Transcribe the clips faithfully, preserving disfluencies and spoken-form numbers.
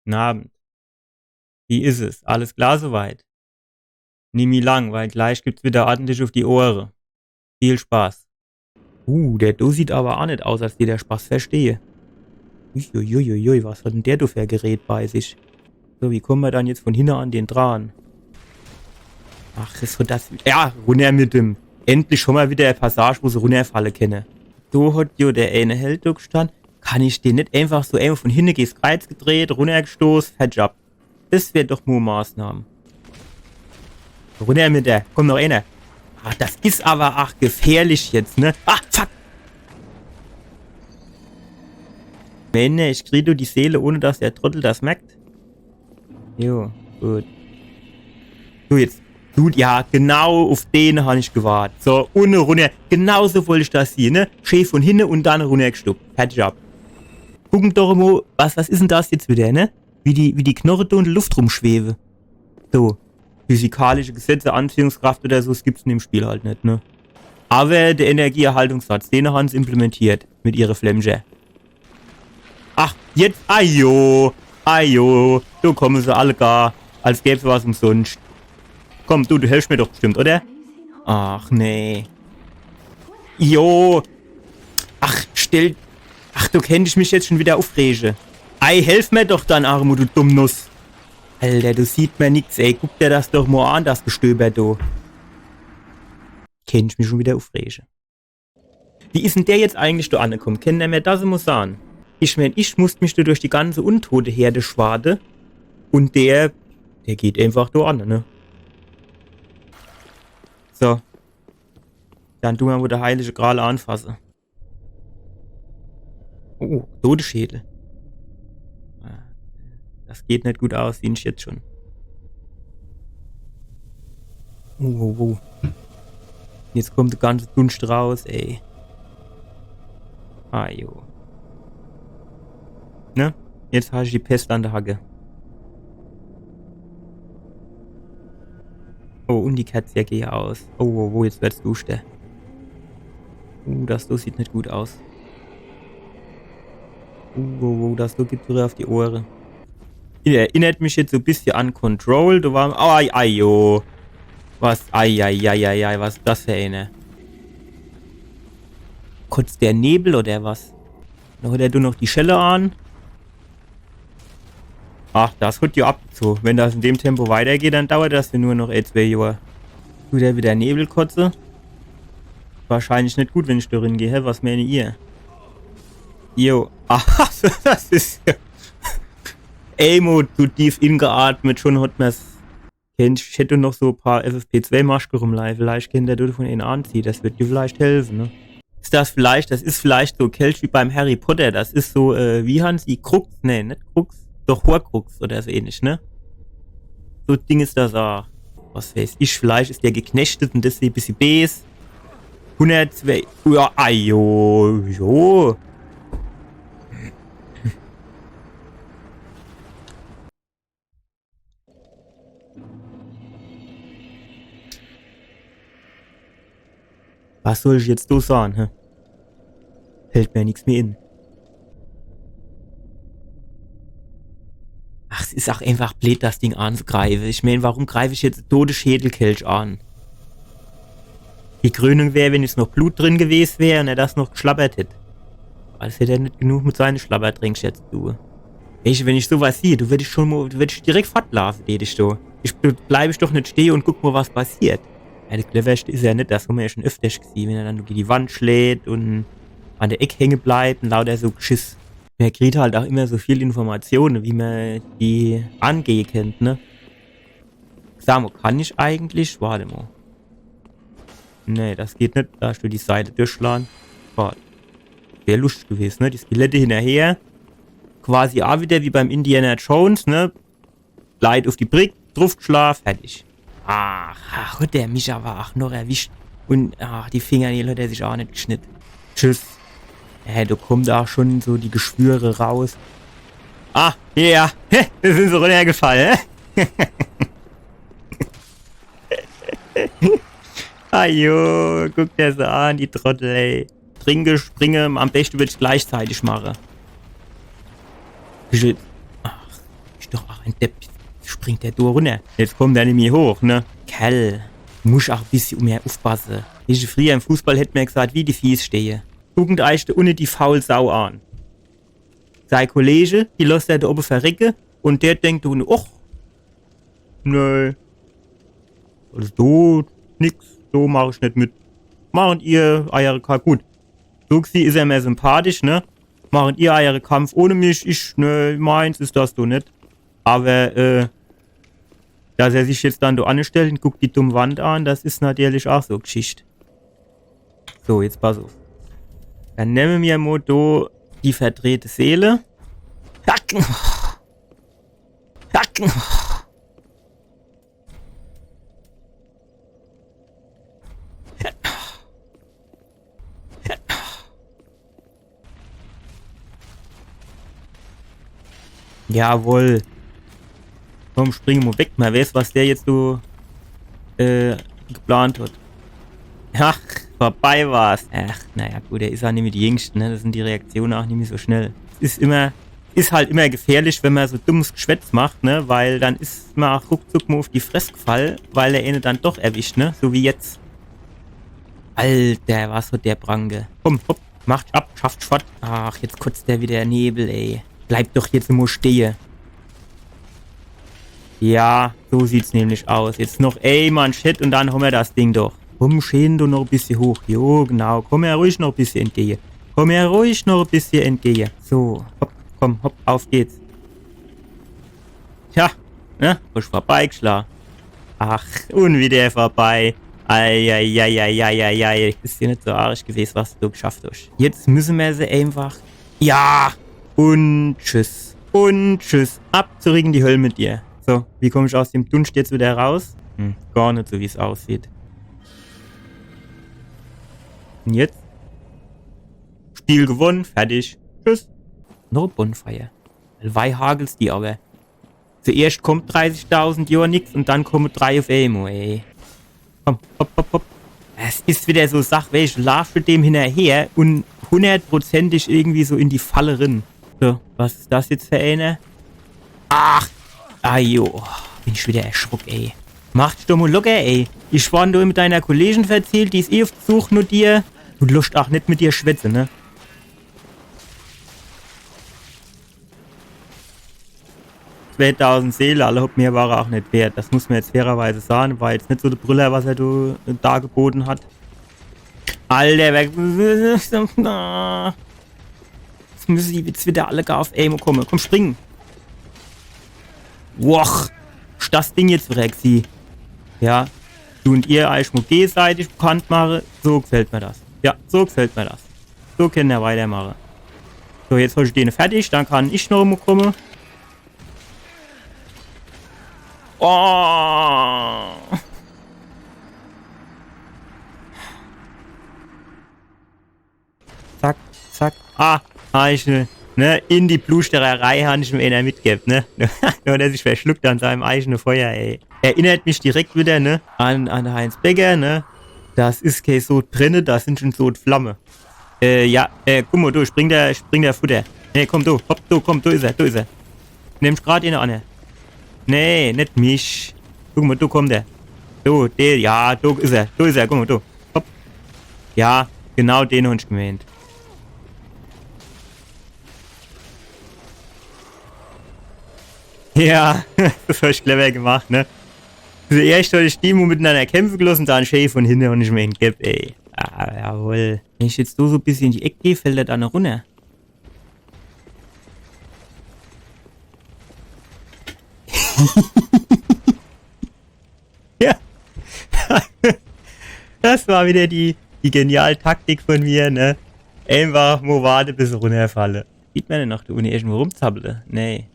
Guten Abend. Wie is es? Alles klar soweit? Nimmi lang, weil gleich gibt's wieder ordentlich uf die Ohre. Viel Spaß. Uh, der do sieht aber aa net aus, als dät der Spaß verstehe. Uiuiuiui, was hat denn der do für e Gerät bei sich? So, wie komme mer dann jetzt von hinne an den dran? Ach, is so das. Ja, runner mit dem. Endlich schon mal wieder e Passage, wo se runnerfalle kenne. Do hat jo der eine Held do gestann. Kann ich den net einfach so, einfach von hinne gegens Kreiz gedreht, runnergestoß, fertig ab. Das wär doch mo Maßnahme. Runner mit der. Komm, noch einer. Ach, das is aber ach gefährlich jetzt, ne? Ah, fuck. Menne, ich krieg do die Seele, ohne dass der Trottel das merkt. Jo, gut. So, jetzt. Gut, ja, genau uf den han ich gewart. So, unne runner. Genauso wollt ich das sieh, ne? Schee von hinne und dann runnergestuppt. Fertig ab. Gucken doch mo, was, was is denn das jetzt wieder, ne? Wie die, wie die Knoche do in der Luft rumschwewe. So. Physikalische Gesetze, Anziehungskraft oder so, das gibt's in dem Spiel halt net, ne? Aber der Energieerhaltungssatz, den han se implementiert mit ihre Flämmcher. Ach, jetzt, ajo, ajo, do komme se alle gar, als gäb's was umsonscht. Komm, du, du helfst mir doch bestimmt, oder? Ach, nee. Jo. Ach, stell. Ach, do kennt ich mich jetzt schon wieder ufrege. Ei, helf mir doch dann, Armu, du Dummnuss. Alter, do sieht mer nix, ey. Guck der das doch mo an, das Gestöber do. Kennt ich mich schon wieder ufrege. Wie is denn der jetzt eigentlich do anekumme? Kennt er mir das mo sahn? Ich mein, ich musst mich do durch die ganze Untote-Herde schwade. Und der, der geht einfach do an, ne? So. Dann du mer mo de heilige Gral anfasse. Oh, Todesschädel. Ah, das geht net gut aus, sieh ich jetzt schon. Oh, oh, oh. Jetzt kommt de ganze Dunscht raus, ey. Ah, jo. Ne? Jetzt hasch die Pest an de Hacke. Oh, und die Kerze geht aus. Oh, oh, oh, jetzt werd's duschter. Uh, das do sieht net gut aus. Uh, oh, oh, das do gibt wieder uf die Ohre. Erinnert mich jetzt so bissje an Control. Do war. Ai, ai, jo. Was? Ai, ai, ai, ai, ai, was is das für eine? Kotzt der Nebel oder was? Do hat er do noch die Schelle an. Ach, das hat jo abgezoge. Wenn das in dem Tempo weitergeht, dann dauert das jo nur noch e, zwee Johr. Tut er wieder Nebel kotze? Wahrscheinlich net gut, wenn ich do rin geh. Hä, was meene ihr? Jo. Aha, das is jo. Emo, zu tief ingeatmet, schon hat mer's. Kennt, ich hätt noch so e paar F F P zwei Maske rumleie. Vielleicht kennt er do von ene anziehe. Das wird dir vielleicht helfe, ne? Is das vielleicht, das is vielleicht so Kelch wie beim Harry Potter. Das is so, äh, wie han se? Krux? Nee, net Krux. Doch Horcrux oder so ähnlich, ne? So Ding is das aa. Was weiß ich, vielleicht is der geknechtet und deswege bissje bees. Hundertzwee. Ja, ajo, jo. Was soll ich jetzt do sahn, hä? Fällt mir nix mehr in. Ach, es is ach einfach bleed, das Ding anzugreife. Ich mein, warum greif ich jetzt Todesschädelkelch an? Die Krönung wär, wenn jetzt noch Blut drin gewes wär und er das noch geschlabbert hätt. Als hätt er net genug mit seine Schlabbertränk jetzt, du. Ich, wenn ich sowas sieh, du, würd ich schon mo, würd ich direkt fortlaafe, tät ich do. Ich ble-, bleib ich doch net stehe und guck mo, was passiert. Ja, de Cleverste is er net, das han mer ja schon öfters gesieh, wenn er dann gege die Wand schläht und an der Eck hänge bleibt und lauter so Geschiss. Mer kriegt halt ach immer so viel Informatione, wie mer die angehe kennt, ne? Sa mo, kann ich eigentlich? Wart mo. Nee, das geht net. Do hoscht du die Seile durchschlaan. Schad. Wär lustig gewes, ne? Die Skelette hinnerher. Quasi ach wieder wie beim Indiana Jones, ne? Leit uf die Brick, drufgeschlaa, fertig. Ach, ach, hat der mich awwer ach noch erwischt. Und, ach, die Fingernähl hat er sich ach net geschnitt. Tschüss. Hä, do kommt ach schon so die Geschwüre raus. Ah, ja, ja. Hä, do sin se runnergefalle, hä? Ajo, guck der se an, die Trottel, ey. Trinke, springe, am beschte würd ich's gleichzeitig mache. Wie schee-, ach, Ein Depp, springt der do runner. Jetzt kommt er nimmi hoch, ne? Kerl, muss ach e bissje mehr ufpasse. Wie ich frieher im Fußball hätt mer gesagt, wie die Fieß stehe. Gucken eich do unne die faul Sau an. Sei Kollege, die losst er do obe verrecke un der denkt do unne, och, nö. Also do, nix, do mach ich net mit. Machen ihr eiere Ka-, gut. So gsieh is er mer sympathisch, ne? Machen ihr eiere Kampf ohne mich, ich, ne, meins is das do net. Aber, äh, dass er sich jetzt dann do anne stellt un guckt die dumm Wand an, das is natürlich ach so Gschicht. So, jetzt pass uf. Dann nemme mer mo do die verdrehte Seele. Hacken! Hacken! Jawohl. Komm, spring mo weg. Mer weeß, was der jetzt so, äh, geplant hat. Ach, vorbei war's. Ach, naja, gut, er is ach nimmi die Jüngste, ne? Do sin die Reaktione ach nimmi so schnell. Es is immer, is halt immer gefährlich, wenn mer so dummes Geschwätz macht, ne? Weil dann is mer ach ruckzuck mo uf die Fress gefall, weil er ene dann doch erwischt, ne? So wie jetzt. Alter, was hat der Pranke. Komm, hopp, macht ab, schafft fort. Ach, jetzt kotzt der wieder Nebel, ey. Bleib doch jetzt mo stehe. Ja, so sieht's nämlich aus. Jetzt noch, ey, Mann, shit, un dann hommer das Ding doch. Komm, scheen du noch e bissje hoch. Jo, genau. Komm her ruhig noch e bissje entgeje. Komm her ruhig noch e bissje entgeje. So, hopp, komm, hopp, auf geht's. Tja, ne? Hasch vorbeigeschla. Ach, un wieder vorbei. Ei, ei, ei, ei, ei, ei, ei. Is jo net so arisch gewes, was du geschafft hasch. Jetzt müsse mer se einfach. Ja! Un tschüss. Un tschüss. Ab zurück in die Höll mit dir. So, wie komm ich aus dem Dunscht jetzt wieder raus? Hm, gar net so, wie's aussieht. Un jetzt? Spiel gewonnen, fertig. Tschüss. Noch e Bonfire. Wei hagelt's die aber? Zuerscht kommt dreißigtausend Johr nix un dann komme drei uf emol, ey. Komm, hopp, hopp, hopp. Es is wieder so Sach, weescht, laafsch du dem hinnerher un hunnertprozentig irgendwie so in die Falle rin. So, was is das jetzt für eener? Ach, ah jo, bin ich wieder erschrock, ey. Mach dich doch mo locker, ey. Ich war do mit deiner Kollegin verzählt, die is eh uf de Such no dir. Du loscht ach net mit dir schwätze, ne? Zweetausend Seele, alla hopp, mehr war er ach net wert. Das muss mer jetzt fairerweise sage. War jetzt net so de Brüller, was er do dargebote hat. Alter, weg. Jetzt müsse die jetzt wieder alle gar uf emol komme. Komm, spring. Woch. Is das Ding jetzt weg, sie. Ja. Du un ihr eich mo gegeseitig bekannt mache. So gefällt mer das. Ja, so gefällt mer das. So kenne mer weitermache. So, jetzt hol ich den fertig, dann kann ich noch mo komme. Oh. Zack, zack. Ah, hab ich, ne, ne, in die Pluschtererei hab ich em eener mitgebb, ne? Nur, dass er sich verschluckt an seinem eigene Feuer, ey. Erinnert mich direkt wieder, ne, an, an Heinz Becker, ne? Das is kee Sodbrenne, das sin schon Sodflamme. Äh, ja, äh, guck mo, do, spring der, spring der Futter. Nee, komm, do, hopp, do, komm, do is er, do is er. Nimmsch grad ene an. Nee, net mich. Guck mo, do kommt er. Do, der, ja, do is er, do is er, guck mo, do. Hopp. Ja, genau den hab ich gemeent. Ja, das hab ich clever gemacht, ne? Zuerscht hab ich die mo mitenanner kämpfe gelosse, dann schee von hinne un ich em eener gebb, ey. Ah, jawohl. Wenn ich jetzt do so e bissje in die Eck geh, fällt er dann runner. Ja. Das war wieder die, die geniale Taktik von mir, ne? Einfach mo warte, bis er runnerfalle. Sieht mer den noch do unne irgendwo rumzappele? Nee.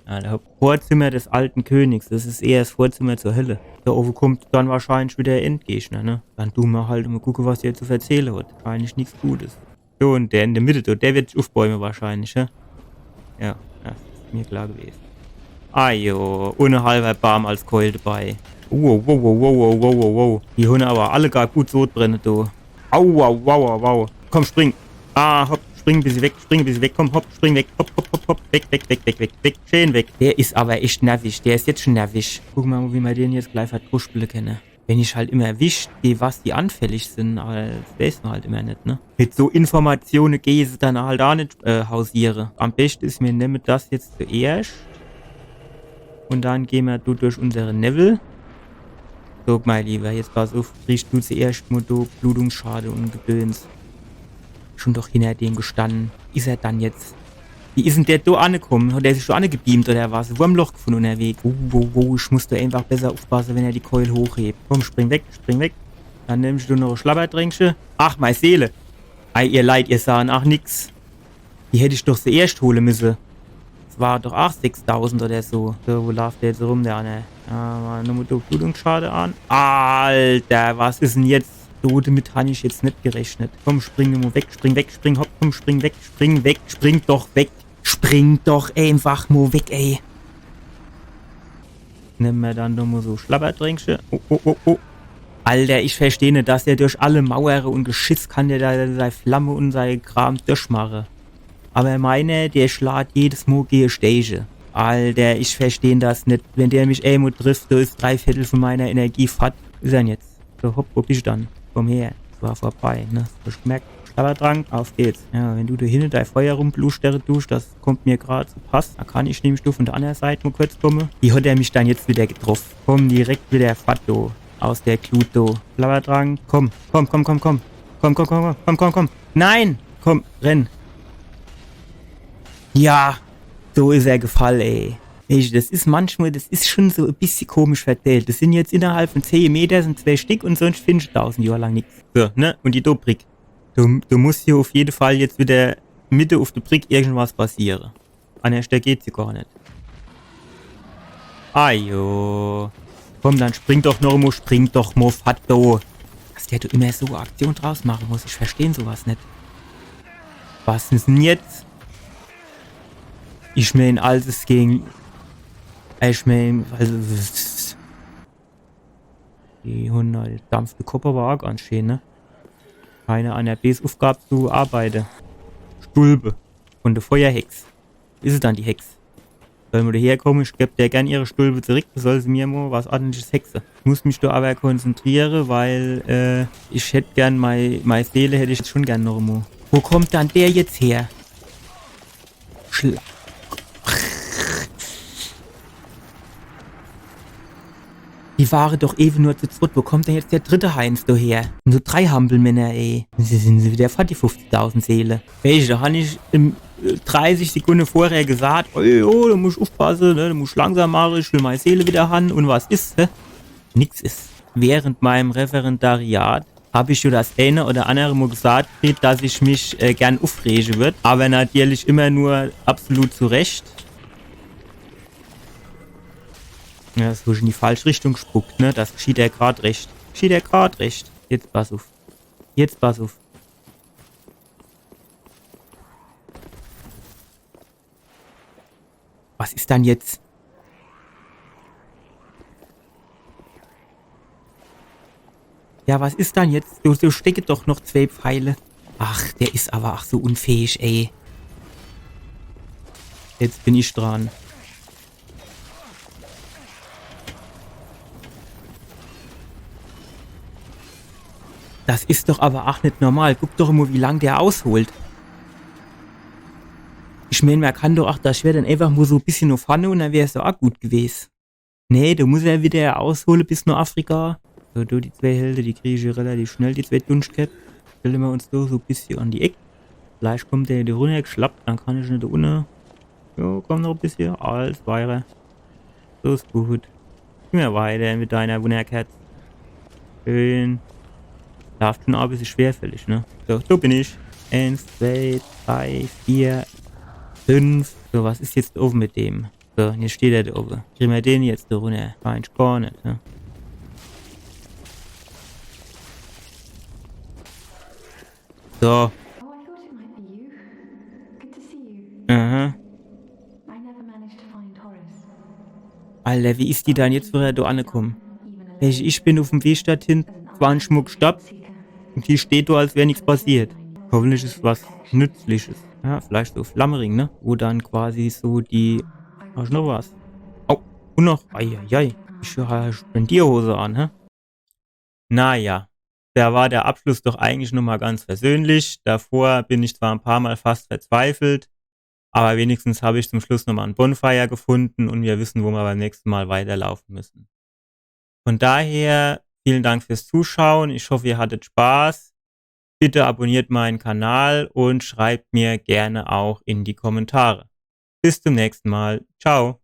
Alla hopp. Vorzimmer des alten Königs. Das is eher das Vorzimmer zur Hölle. Do owwe kommt dann wahrscheinlich wieder de Endgegner, ne? Dann du mer halt mo gucke, was der zu verzähle hat. Wahrscheinlich nix Gutes. So, un der in de Mitte, do, der werd sich ufbäume wahrscheinlich, hä? Ja, das is mer klar gewese. Ah jo, un e halwer Baam als Keul debei. Wow, wow, wow. Die hunne aber alle gar gut Sodbrenne, du. Au, au, au, au, au. Komm, spring. Ah, hopp, Spring e bissje weg, spring e bissje weg, komm, hopp, spring weg, hopp, hopp, hopp, hopp, weg, weg, weg, weg, weg, weg, schön weg. Der is awwer echt nervig, der is jetzt schun nervig. Gucke mer mol, wie mer den jetzt glei verdruschpele kenne. Wenn ich halt immer wisst, gege was die anfällig sin, awwer das weeß mer halt immer net, ne? Mit so Informatione gehn se dann halt aa net, äh, hausiere. Am beschte is, mir nemme das jetzt zuerscht. Un dann gehn mer do durch unsere Newwel. So, mei Liewer, jetzt pass uff, kriegsch du zuerscht mol do Blutungsschade un Gedöns. Schun doch hinner dem gestann. Is er dann jetzt? Wie is'n der do anekomm? Hat er sich do anegebeamt oder was? Wurmloch gefunn unnerwegs. Wo, wo, wo, ich muss do eenfach besser uffpasse, wenn er die Keul hochhebt. Komm, spring weg, spring weg. Dann nemm ich do noch e Schlabberdränkche. Ach, mei Seele. Ei, ihr Leit, ihr sahn ach nix. Die hätt ich doch zuerscht hole misse. Das war doch ach sechstausend oder so. So, wo laaft der jetzt rum, der anner? Ja, mol nochmol Durchblutungsschade an. Alter, was is'n jetzt? So, demit hann ich jetzt net gerechnet. Komm, spring nochmol weg, spring weg, spring, hopp, komm, spring weg, spring weg, spring doch weg. Spring doch eenfach mol weg, ey. Nemme mer dann nochmol so Schlabberdränkche. Oh, oh, oh, oh. Alter, ich versteh net, dass der durch alle Mauere un Geschiss kann der do sei Flamme un sei Kram durchmache. Awwer meiner, der schlaat jedes Mol gege Stege. Alter, ich versteh das net. Wenn der mich emol trifft, do is drei Viertel vun meiner Energie fort. Wo is er'n jetzt? So, hopp, wo bisch dann? Komm her. Das war vorbei, ne? Hasch gemerkt? Schlabberdrank, uff geht's. Ja, wenn du do hinne dei Feuer rumbluschtere dusch, das kommt mir grad zu Pass. Do kann ich nämlich do vun der anner Seit mol kurz komme. Wie hat er mich dann jetzt widder getroff? Komm direkt widder fort do. Aus der Glut do. Schlabberdrank, komm. Komm, komm, komm, komm. Komm, komm, komm, komm, komm, komm, komm. Nein! Komm, renn. Ja, so is er gefall, ey. Ey, das is manchmol, das is schun so e bissje komisch verdeelt. Das sin jetzt innerhalb vun zeh Meter sin zwee Stick un sonscht findsch du dausend Johr lang nix. So, ne? Un die do Brick. Du, du musst hier uff jede Fall jetzt widder mitte uff de Brick irgendwas passiere. Annerschter geht's jo gar net. Ajo. Komm, dann spring doch noch mol, spring doch mol, fort do. Dass der do immer so e Aktion draus mache muss, ich versteh so was net. Was is'n jetzt? Ich meen, alles gege, ich meen, also, die hunn do, de dampft de Kopp awwer ach ganz schee, ne? Scheint aa an de Base Uffgab zu arbeite. Stulpe. Vun de Feuerhex. Is es dann die Hex? Soll mol do herkomme, ich geb der gern ihre Stulpe zurick, soll se mir mol was Ordentliches hexe. Ich muss mich do awwer konzentriere, weil, äh, ich hätt gern mei, mei Seele hätt ich jetzt schun gern noch emol. Wo kommt dann der jetzt her? Schla- Die ware doch ewe nur zu zwett. Wo kommt dann jetzt der dritte Heinz do her? Un so drei Hampelmänner, ey. Se sin se widder fort, die fuffzigdausend Seele. Weescht, do hann ich im, äh, dreißig Sekunde vorher gesaat, oh, oh, du musch uffpasse, ne, du musch langsam mache, ich will mei Seele widder hann. Un was is, hä? Nix is. Während meim Referendariat hab ich jo das eene oder annere Mol gesaat kriet, dass ich mich, äh, gern uffrege würd, awwer natierlich immer nur absolut zu Recht. Ja, das hab ich in die falsch Richtung gespuckt, ne? Das geschieht der grad recht. Geschieht der grad recht. Jetzt pass uff. Jetzt pass uff. Was is dann jetzt? Ja, was is dann jetzt? Do, do stecke doch noch zwee Pfeile. Ach, der is awwer ach so unfähig, ey. Jetzt bin ich dran. Das is doch awwer ach net normal. Guck doch mol, wie lang der ausholt. Ich meen, mer kann doch ach das Schwert dann eenfach mol so e bissje no vorne un dann wär's doch ach gut gewes. Nee, do muss er widder aushole bis no Afrika. So, do, die zwee Helde, die krie ich jo relativ schnell, die zwee Dunschtkepp. Stelle mer uns do so e bissje an die Eck. Vielleicht kommt der do runnergeschlappt, dann kann ich net do unne. Jo, komm noch e bissje. Alles weirer. So is gut. Geh mer weiter mit deiner Wunnerkerz. Schön. Laaft schun e bissje schwerfällig, ne? So, do bin ich. Eens, zwee, drei, vier, fünf. So, was is jetzt owwe mit dem? So, jetzt steht er do owwe. Krie mer den jetzt do runner? Wahrscheinlich gar net, ne? So. Oh, I thought it might be you. Good to see you. Aha. I never managed to find Horace. Alter, wie is die dann jetzt widder do anekomme? Ich, ich bin uff'm Weg dorthin zwanzig Mol gestorb un die steht do, als wär nix passiert. Hoffentlich is was Nützliches. Ja, vielleicht so Flammring, ne? Wo dann quasi so die... Hab ich noch was? Oh, und noch. Eieiei. Ich hab Spendierhose an, hä? Naja, da war der Abschluss doch eigentlich nochmal ganz versöhnlich. Davor bin ich zwar ein paar Mal fast verzweifelt, aber wenigstens habe ich zum Schluss nochmal ein Bonfire gefunden und wir wissen, wo wir beim nächsten Mal weiterlaufen müssen. Von daher, vielen Dank fürs Zuschauen. Ich hoffe, ihr hattet Spaß. Bitte abonniert meinen Kanal und schreibt mir gerne auch in die Kommentare. Bis zum nächsten Mal. Ciao.